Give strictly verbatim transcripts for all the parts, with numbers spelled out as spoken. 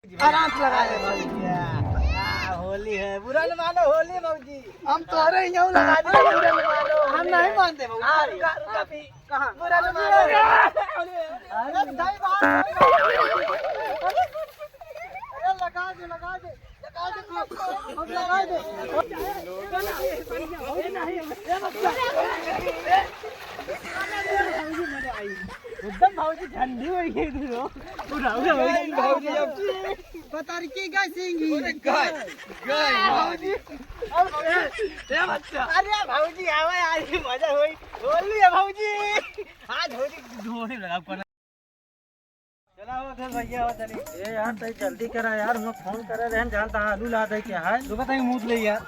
आराम से लगा ले भौजी। आ, होली है, बुरा न मानो, होली है भौजी। हम तोहरे हियाँ लगा दे, बुरा न मानो। हम नहीं मानते भौजी। आ, रुका, रुका भी। कहाँ? बुरा न मानो। अरे, अरे, अरे, भाई, बात नहीं। अरे, लगा दे, लगा दे, लगा दे, खूब, खूब लगा दे। एकदम भौजी ठंडी हो गई थी रो। उड़ा, उड़ा, उड़ा। भौजी अब पतरकी का सिंगी। अरे गाय, गाय, भौजी। अब ए, ए बच्चा। अरे भौजी, आवे, आज मजा होई। होली है भौजी। आज होली ढोने लगा कोना। चला हो, चल भैया, हो चली। ए यार, तई जल्दी करा यार, हम फोन करे रहन, जानता आलू ला दे के है। तो बताई मूत ले यार।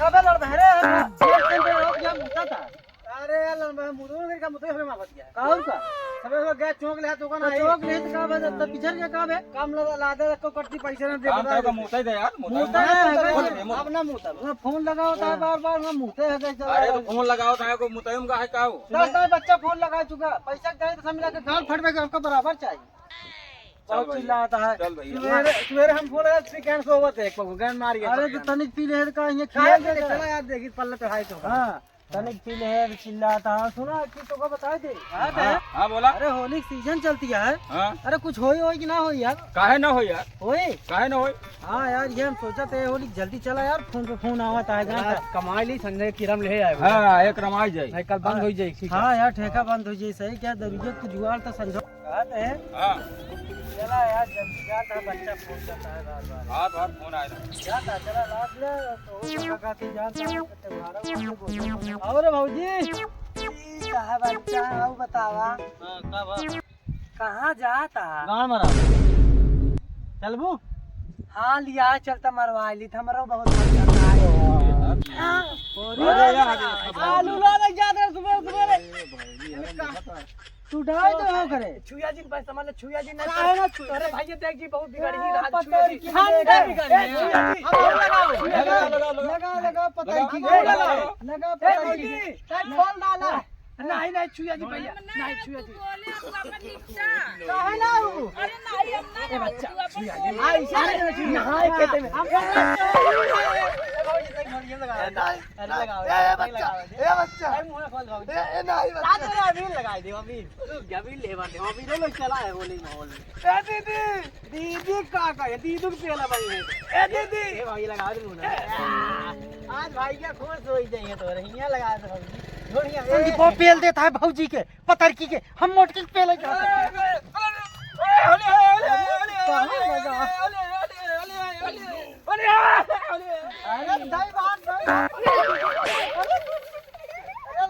कबे लड़ बहरे यार, यार, चल बे, हो गया, मूता था। अरे यार, लड़ बहरे, मूतो नहीं का, मूतो हमें माफत गया। का और का? सबे को गया चौक ले, तो का तो ना है। चौक ले, तो का बे, तब पिछड़ के का बे? काम लगा, लादे रखो, कट्टी पैसे ना दे, काम बता का दे। मूता ही दे यार, मूता मूता ही है, दे। मूता ही दे। अब ना मूता। वो फोन लगाओ, ता हाँ। बार बार, हम मूते हैं, कैसे अरे, तो फोन लगाओ, ता को मूता ही हम का है, का हो? दस साल बच्चा फोन लगा चुका, पैसा के चाहे तो सब मिला के गाल फट में आपका बराबर चाहिए। चल बहुत भैया, चिल्लाता है। चल भैया। सवेरे, सवेरे हम फोन लगाए, फिर गैन सोवत है, एक पगो, गैन मार गया। अरे तो तनिक पी ले का, ये काहे खिया पी ले? चला यार, देखी पल्ले तो हाई तो। हाँ, तनिक पी ले, चिल्लाता है। सुना कि तो का बताए दे। हाँ, हाँ, हाँ, बोला। अरे होली की सीजन चलती है। हाँ। अरे कुछ होई, होई कि ना होई यार? काहे ना होई यार? होई? काहे ना होई? हाँ यार, ये हम सोचा थे, होली जल्दी चला यार, फोन पे फोन आवत है, जानता। कमाई ली, संजय किरम ले आए। हाँ, एक रमाई जाई। नहीं, कल बंद हाँ। हो जाई, ठीक है। हाँ यार, ठेका बंद हो जाई, सही क्या, दरुजे कुछ जुगाड़ तो संजो। कहते हैं। हाँ। चला यार, जल्दी जाता है, बच्चा फोन करता है बार बार। हाँ, बार फोन आए रहा। जाता, चला, लाद ले, तो वो लगा के जाता है, तुम्हारा फोन बोल। और भौजी, ई कहा बच्चा, आओ बतावा। हाँ, का बा? कहाँ जाता? गाँव में रहा। चलबू? हाँ, लिया चलता मरवा ली, हमरो बहुत मन करता है। हाँ। अरे यार, आलू ला ले, जात रहे सुबह, सुबह रे। तू डाल दे हो करे। छुया जी, बस समझ ले, छुया जी नहीं काहे ना छुया? तोरे भाई देख जी, बहुत बिगड़ ही ए, रहा, पता छुया जी। नहीं हम क्या बिगड़ रहे हैं? ए, छुया जी, हम लगाओ। लगा, लगा, लगा। लगा, लगा, पता नहीं लगा, लगा। लगा, ए, पता नहीं। भौजी, तब खोल डाला। नहीं, नहीं, छुया जी, भैया, नहीं, छुया जी। काहे ना हो? अरे नहीं, हम ना ए, बच्चा, तू अपन छुया जी। आ, इशारे में छुया। नहाए खेते में। हम ए, भौजी, तक घड़िया लगा। ए, नहीं। अरे लगाओ, ए, ए, नहीं बच्चा, लगाओ। ए, बच्चा। ए, मुंह खोल, खोल। ए, ए, नहीं, बच्चा। साथ में अबीर लगाई दे, अबीर। रुक जा, अबीर ले बाटे, अबीर ले चला है होली माहौल में। ए, दीदी। दीदी का कहे, दीदी के पेला भाई है। ए, दीदी। ए, भाई लगा दे मुंह ना। आज भाई क्या खुश हो ही जाइए तो, हियां लगा दे भौजी। बढ़िया। संदीप वो पेल देता है भौजी के, पतरकी के, हम मोटकी के पेले जाते हैं। कहाँ लगा? अरे, अरे, अरे, अरे, अरे, अरे, अरे, अरे, अरे, अरे, अरे,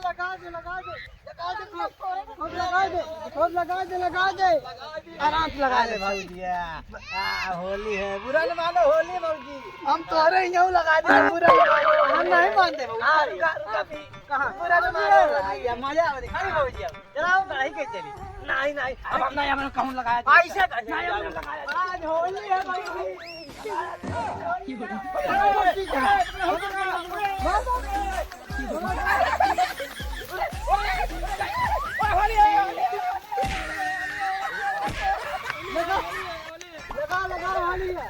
लगा दे, लगा दे, लगा दे, खूब, खूब लगा दे, खूब लगा दे, लगा दे। आराम से लगा दे भौजी। आ, होली है, बुरा न मानो, होली है भौजी। हम तोहरे हियाँ लगा दे, बुरा न मानो। हम नहीं मानते भौजी। आ, रुका, रुका, कहाँ? बुरा न मानो, भौजी, मजा आवे, खाली भौजी अब। चलाओ, लड़ाई के चली। नहीं, नहीं, अब हम नहीं, हम कहूँ लगाया। ऐसे कर, नहीं, हम लगाया। आज होली है भाई। लगा, लगा, होली है।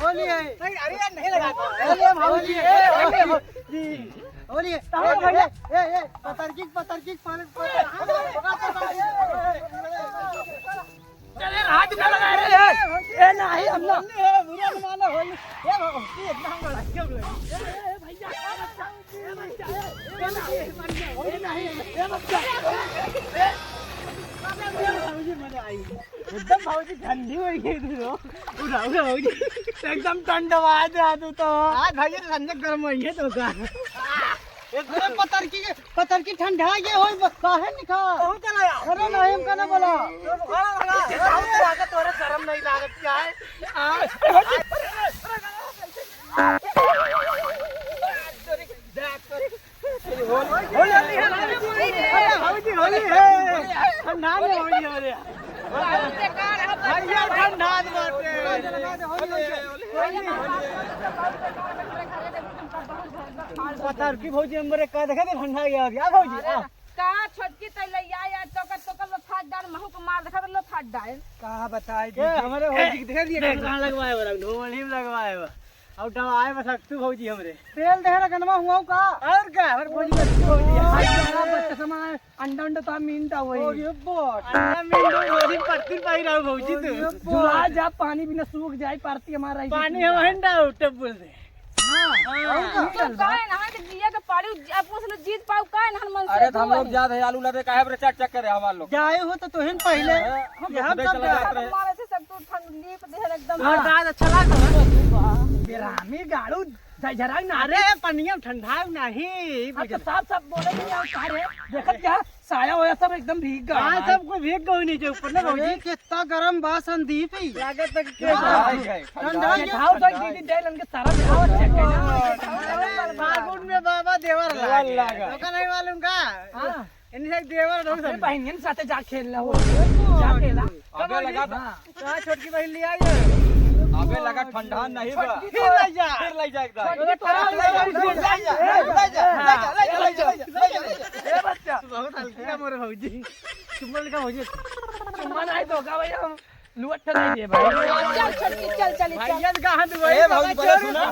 होली है। नहीं, अरे यार, नहीं लगा। होली है, भौजी। ए, होली है। होली है। ए, ए, ए, पतरकी, पतरकी, पतरकी। चले, हाथ में लगा रहे हैं। ए, नहीं, हम ना। होली है, बुरा न मानो, होली। ए, भौजी, इतना हम लड़ाई क्यों लगे? ए, ए, भैया, ए, बच्चा। एकदम भौजी ठंडी हो गई थी रो। उठा, उठा भौजी। एकदम ठंड आवाज आ तू तो। आज भाई ये ठंडक गर्म होई है तो का। एकदम पतरकी के, पतरकी ठंडा ये होई बस काहे निकाल। बहुत चला यार। अरे नहीं हम कहना बोला। तो बुखार लगा। बहुत लगा तोरे शर्म नहीं लागत क्या है? आ। होली है, होली है। भौजी, होली है। ठंडा में होली हो रहा। भैया, ठंडा में बाटे। पतरकी भौजी, हमरे का देखे थे, ठंडा गया, क्या भौजी? आ। का छोटकी तैलैया या चोकर चोकर लो फाड़ डाल महू को मार देखा तो लो फाट डाल। का बताई के दीदी? हमरे भौजी के देख लिए देख कहाँ लगवाए बा, ढोल ही में लगवाए बा। अब डबाए बा सक्तू भौजी हमरे। तेल देहरा गनमा हुआ का? और का? हमरे भौजी सक्तू भौजी है। आज सारा बच्चा समा अंडा अंडा तो मीन था वही। ओ ये बोट। अंडा मीन तो भौजी पत्ती पाई रहा भौजी तू। ओ ये बोट। जुला जा, पानी बिना सूख जाए, पारती हमारा ही पानी हम हंडा उठे बोल दे। हाँ, हाँ। और का? तो का है ना, तो जिया के पाड़ी, अब कुछ लोग जीत पाऊ का है ना, हनुमान अरे, से तो हम लोग दूर। जात है आलू लादे, काहे बरे चट चट करे हमार लोग? जाए हो तो तोहिन पहिले। हाँ, हम यहाँ लोग कब चला गए? जात रहे। मारे से सब तू ठंडी पे देहर एकदम। हाँ, आज अच्छा लागल। बेरामी गाड़ू, जाई झराई ना। अरे, पनिया ठंडा नहीं, अब तो बुझल। साफ साफ बोले नहीं, आओ सारे। देखत क्या? साया होया सब एकदम भीग गवा हाँ, भाई। सब कोई भीग गवा नीचे ऊपर ना अरे, भौजी। कितना गरम बा संदीप ही। लागत तक के हाँ। भाई है, ठंडा ठंडा ये है। ठाव तो दीदी दे लंगे सारा ठाव चेक करना। फागुन में बाबा देवर देवर लागे। लागे। तो का नहीं मालूम का? हाँ। इनसे देवर दो अपने सब। बहनियन साथे जा खेल ला हो। जा खेला। अबे लगा था। हाँ। कहाँ छोटकी बहन ले आई है? अबे लगा ठंडा नहीं बा। फिर ले जा। फिर ले जा एकदम। छोटकी तरह ले जा। ले जा, ले जा, ले जा, ले जा, ले जा, ले जा। ए बच्चा, तू बहुत हल्की है मोरे भौजी। चुम्मा लेकर भौजी। चुम्मा नहीं तो का भाई हम लुअट नहीं दे भाई। चल छोटकी, चल, चल, चल। भैया का हाथ ए भौजी, पहले सुना।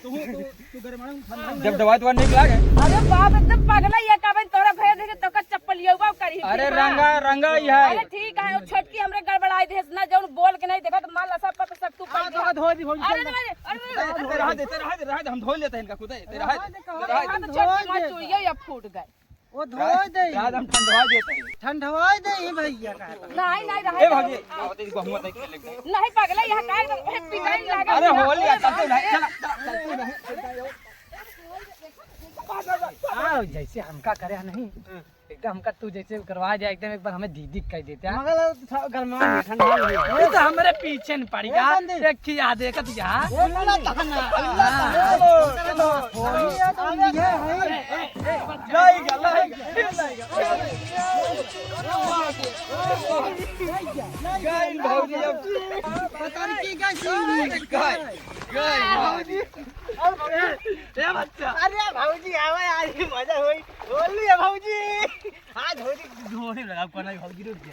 तू, तू, तू गरमाना ठंडा जब दवाई तो निकला है। अरे बाप, एकदम पगला ये का भाई तोरा भैया देखे तो का चप्पल ये बाप करी। अरे रंगा, रंगा ही है। अरे ठीक है, वो छोटकी हमरे गड़बड़ाई देस ना, जौन बोल के नहीं देखा तो मार लसा पर सब तू हाँ, पड़ तो गया। धो दी भौजी, अरे चल। नहीं, अरे नहीं। ते रहा दे, ते रहा दे, रहा दे, हम धो लेते हैं इनका खुद, ते रहा दे, रहा दे, ते रहा दे। हाँ, तो छोटकी मार चुड़िया या फूट गए। वो धो दे। रहा दे, हम ठंडवा देते हैं। ठंडवा दे ही भैया का। नहीं, नहीं, रहा ए दे। भौजी, आओ, तेरी गहुआ देख के लेके। नहीं पगला, यहाँ का एकदम पिटाई लगा। अरे होली आ, चलते नहीं, चला, चला, चलते नहीं। आओ, जैसे हमका करे नहीं। एकदम हमका तू जैसे करवा जाए, एकदम एक बार हमें दीदी कह देते हैं। मगर अब ठा-, गरमा नहीं, ठंडा नहीं। ये तो हमारे पीछे न पड़ेगा। ए, संदीप। एक चीज आ देखत जा। ए, अल्लाह तहना, अल्लाह तहना। हाँ। ये तो ये है। गाई गया, गाई गया, गाई गया। गाई भौजी अब। पता नहीं की गाई, गाई, गाई भौजी। ए, ए बच्चा। अरे भौजी, आवे, आज ही मजा होई। होली है भौजी। आज होली ढोली लगा, कोना भौजी रुक जा।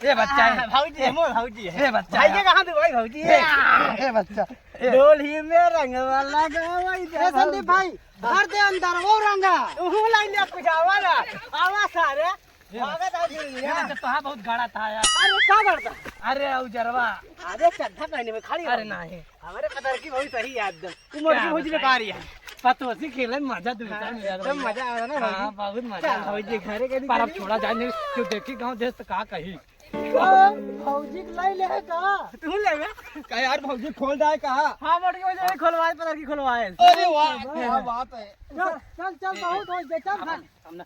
ए बच्चा है। आ, भौजी है, मोर भौजी है। ए बच्चा भाई है। ये कहाँ तू भाई भौजी ए, है? ए बच्चा। ए। ढोली में रंगवा लगावा ए संदीप भाई, भर दे अंदर वो रंगा। तू लाइन ले कुछ आवा ना। आवा सारे। ए भागत आ गई ए यार। बच्चा, तोहार बहुत गाढ़ा था यार। अरे का करता? अरे उजरवा। अरे चड्ढा पहने में खड़ी अरे हो। नहीं। हमारे पतर की बहुत सही याद दम। तू मोर की क्या भौजी बताई? बेकार है। पतोसी खेले में मजा दूसरा हाँ, मिला एकदम था। मजा आवा ना हाँ, भौजी। बहुत मजा चल आवा भौजी था। घरे के पर अब निकली। छोड़ा जाए नहीं, क्यों देखी गाँव देश तो का कही। भौजी के लाई ले है का? तू ले बे। का यार भौजी खोल जाए का? हाँ, मोर की भौजी खोलवाए, पतर की खोलवाए। अरे वाह, क्या बात है। चल, चल, चल, बहुत हो गया, चल। हम ना, हम ना,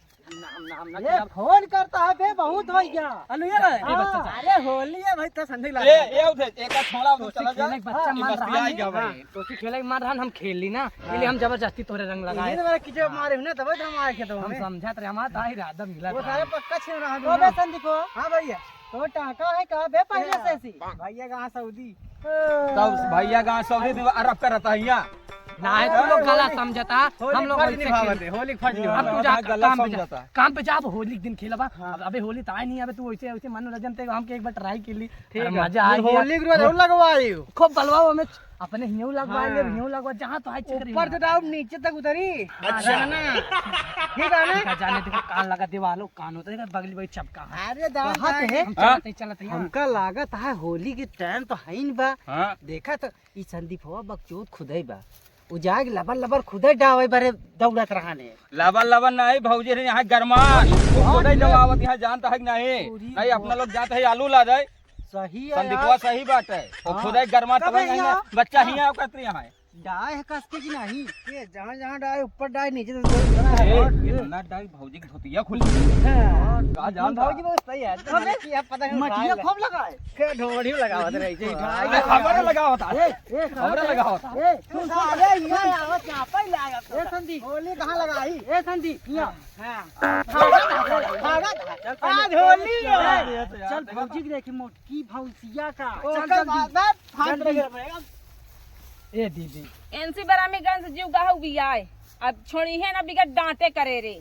हम ना, हम ना ये खेलब। फोन करता है बे, बहुत हो गया। हेलो, ये रहे। ए, बच्चा, हाँ। अरे, होली है भाई, तो संधे ए, लगा। ए, उठे, एक आध छोड़ा, उधर तो चला जा। खेले के बच्चा ए, मार बस्ती रहा आई है। गया भाई। हाँ, तो खेले के मार रहा, हम खेल ली ना, हाँ। इसलिए हम जबरदस्ती तोरे रंग लगाए। ये तो मेरा किचन मारे हुए ना, तब हम आए खेत में। हम समझा तो हमारा था इरादा मिला वो था। सारे पक्का छीन रहा है तो बे ना। संदीप को। हाँ भैया। तो टाका है का बे पहले से ऐसी? भैया कहाँ सऊदी? तब भैया कहाँ सऊदी अरब का रहता है यहाँ? ना है, तू लोग गला समझता, होली हम लोग फर्ज वैसे निभावत खेल। है, होली फर्ज निभावत अब तू है। जा, हाँ, गला काम पे जा, समझता। काम पे जा, अब होली के दिन खेलबा। हाँ। अब अबे होली तो आए नहीं, अबे तू वैसे, वैसे मनोरंजन ते हमके एक बार ट्राई कर ली। ठीक अरे है। मजा आ गया। होली के रोज और लगवाई। खूब बलवाओ हमें, अपने हियों लगवा ले, हाँ। हियों लगवा, जहाँ तो है चक्कर ऊपर से डाउन नीचे तक उतरी। हाँ, अच्छा। जाना। ठीक है ना? ठीक है, जाने देखो, कान लगा दीवालो, कान होता है, बगली बगली चपका है। अरे दादा। कहाँ पे है? हम चलते, चलते हैं। हमका लागत है होली के टाइम तो है ही बा। हाँ। देखा तो ई संदीपवा बकचोद खुदे बा। उ जाके लबर लबर खुदे डावे बरे दौड़त रहाने। लबर लबर नहीं भौजी रे, यहाँ गरमान। वो खुदे जब आवत यहाँ जानता है कि नहीं? पूरी नहीं, अपना लोग जाते हैं आलू लादे। सही है संदीपवा यार। सही बात है। वो हाँ। खुदे गरमात कब है यहाँ? बच्चा हाँ। हियाँ करते यहाँ है। डाय है कस के कि नहीं? ये जहाँ जहाँ डाय ऊपर डाय नीचे से ए, इतना डाय भौजी की धोतिया खुली। हाँ। का जान भौजी बहुत सही है। अबे, ये पता नहीं मटिया उठाए खूब लगा है। के ढोढ़ी लगावत रही थी। अरे, हमारे लगावत है। ए, ए, हमारे लगावत है। ए, तू साले यहाँ आवा, चापा ही लागत है। ए, संदीप। होली कहाँ लगाई? ए, संदीप, यहाँ। हाँ। भागत है, भागत है। आज होली है। चल, भौजी के देखी मोटकी भौजिया का। चल, ओकर जल्दी। बाद में हाथ जल्दी। लगे रहेगा। ए दीदी। एनसी बरामीगंज जीव गाहू भी आए। अब छोड़ी है ना बिगड़ डांटे करे रे।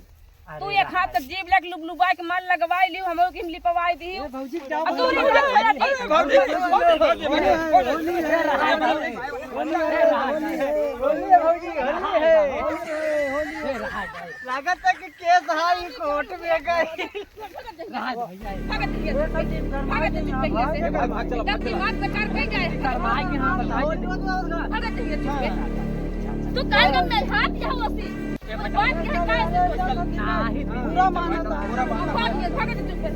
तू एक हाथ से जीभ लेके लुबलुबाए के मन लगवाई लियो, हमरो के हम लिपवाई दी। ए भौजी, क्या अब तू बोल रही हो? अरे भौजी, भौजी, भौजी, भौजी, होली है, होली है, होली है, होली है, भौजी, होली है, होली है, होली है। लागत है कि केस हाई कोर्ट में गई। भागत है, भागत है, चुप कहिए से। भाग, भाग, चलो, जब भाग, चलो। दिमाग बेकार कह जाए। भाग, यहाँ बताइए। भागत है, चुप कहिए। तू काहे का मेल हाथ क्या हुआ सी? कुछ बात क्या है, काहे से बोलत? नाही, बुरा माना था। बुरा माना। भाग ये, भाग ये, चुप कर।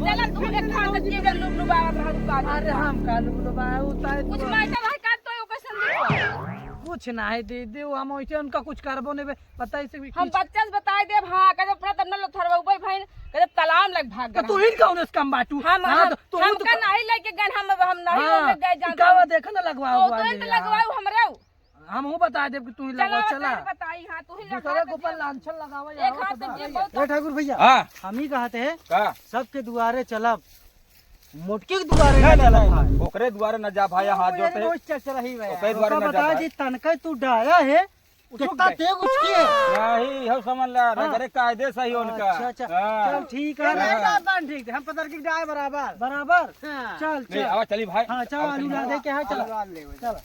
चला, तू एक खान से जेब लुबलुबा रहा, रुका। अरे, हम का लुबलुबा है, वो तो है कुछ तो। मायका भाई का तो ओके समझ। कुछ नाही दीदी, वो हम वैसे उनका कुछ करबो नहीं बे, पता है इसे भी हम कुछ बच्चा से बताई देब, हाँ, कहे अपना तब न लो थरवा उबे भाई, कहे तलाम लग भाग तो गया। तू ही कौन इस काम बाटू? हम, हाँ, हम, तो तू हम तो का नहीं लेके गए, हम, हम नहीं हाँ, लेके गए, जानते का हो। देखा ना लगवाओ तो, तो वाले तो यार। लगवाओ हमरे। हम हूँ बता देब कि तू ही चला, लगाओ, चला। चल बताई, हाँ, तू ही दूसरे लगा के ऊपर दे। लांछन लगावा, एक आओ हाथ तो से दे। बहुत ए ठाकुर भैया, हाँ। हम ही कहते हैं, का? सबके दुआरे चलब, मोटकी के दुआरे नहीं, ना नहीं, चलब नहीं, भाई। नहीं। ओकरे दुआरे ना जा भाई, ओ, हाथ जोड़ते हैं। रोज चल, चल रही है। ओकरे दुआरे ओका ना जा बता भाई। जी, तनका तू डाया है, कितना तेज उचकी है। नहीं, हम समझ ला, हाँ। अरे कायदे सही हो उनका। अच्छा, अच्छा। हाँ। चल, ठीक है। नहीं, हाँ। बात, बात ठीक है। हम पतर की डाय बराबर। बराबर? हाँ। चल, नहीं, चल। आवा, चली भाई। हाँ, चल, आवा, आलू चली। ला दे के, हाँ, चल। आलू ला ले, चल।